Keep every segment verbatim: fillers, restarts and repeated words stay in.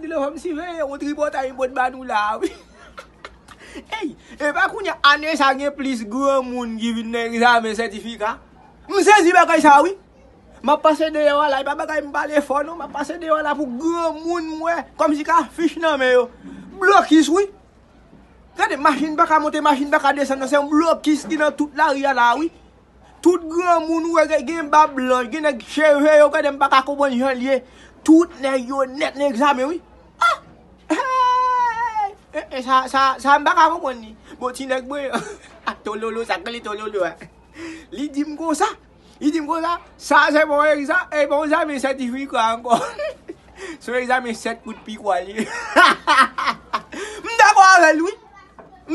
Lè w ap siveye yon tripotay m pot ba nou la a, wi. Ey, e pa kounye a, ane sa gen plis granmoun ki vin nan egzamen sètifika. M sezi bagay sa, wi. M ap pase deyò a la, e pa bagay m pale fò non, m ap pase deyò a la pou granmoun m wè, kòmsi ka fich nan men yo. Blokis, wi. Gade, machin pa ka monte, machin pa ka desann non, se yon blokis ki nan tout lari a la, wi. Tout granmoun ou wè gen, gen bab blanch, gen nèg cheve yo, gade m pa ka konprann jan l ye. Tout nèg yo nèt nan egzamen, wi. Ah! Hey! E, e, sa, sa, sa m pa ka konprann li. Bon, ti nèg mwen, a tololo, sa k rele tololo a. Li di m konsa, li di m konsa, sa se bon egza-, e bon egzamen sètifika ankò. Se yon egzamen sèt kout pikwa li ye. M dakò avè l, wi.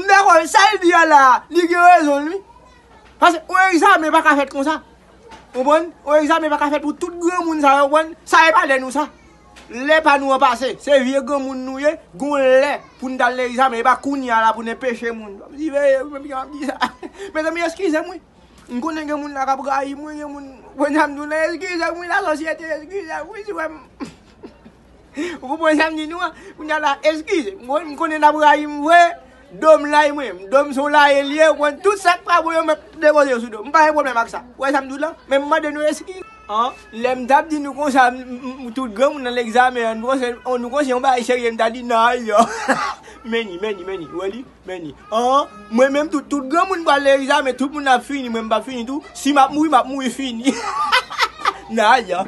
M dakò, sa l di a la, li gen rezon l, wi. Paske yon egzamen pa ka fèt konsa. Ou konprann? Yon egzamen pa ka fèt pou tout granmoun sa yo, ou konprann? Sa e pa lè nou sa. Lè pa nou an pase, se vye granmoun nou ye, gon lè pou n t al nan egzamen, e pa kounye a la pou n enpeche moun. M di, veye, wi, menm jan ap di sa. Mezanmi, eskize m, wi. M konnen gen moun la k ap rayi m, wi, gen moun, konn sa m di w la, eskize m, wi, lasosyete, eskize m, wi, si w wè m. Ou konprann sa m di nou an? Kounye a la, eskize. M konn, m konnen n ap rayi m vre. Do m lay mwen. Do m se yon laye l ye. Ou konn tout sa k pa bon yo m ap depoze yo sou do m. M pa gen pwoblèm ak sa. Ou wè sa m di w la? Men m mande nou eskize. An, lè m t ap di nou konsa, m, m, m, tout granmoun nan egzamen an, nou konse, nou konse yon bagay serye, m ta di nan aya. Meni, meni, meni. Ou wè li? Meni. An, mwen menm tout, tout granmoun pral nan egzamen, tout moun ap fini, mwen m p ap fini tou. Si m ap mouri, m ap mouri fini. Nan aya.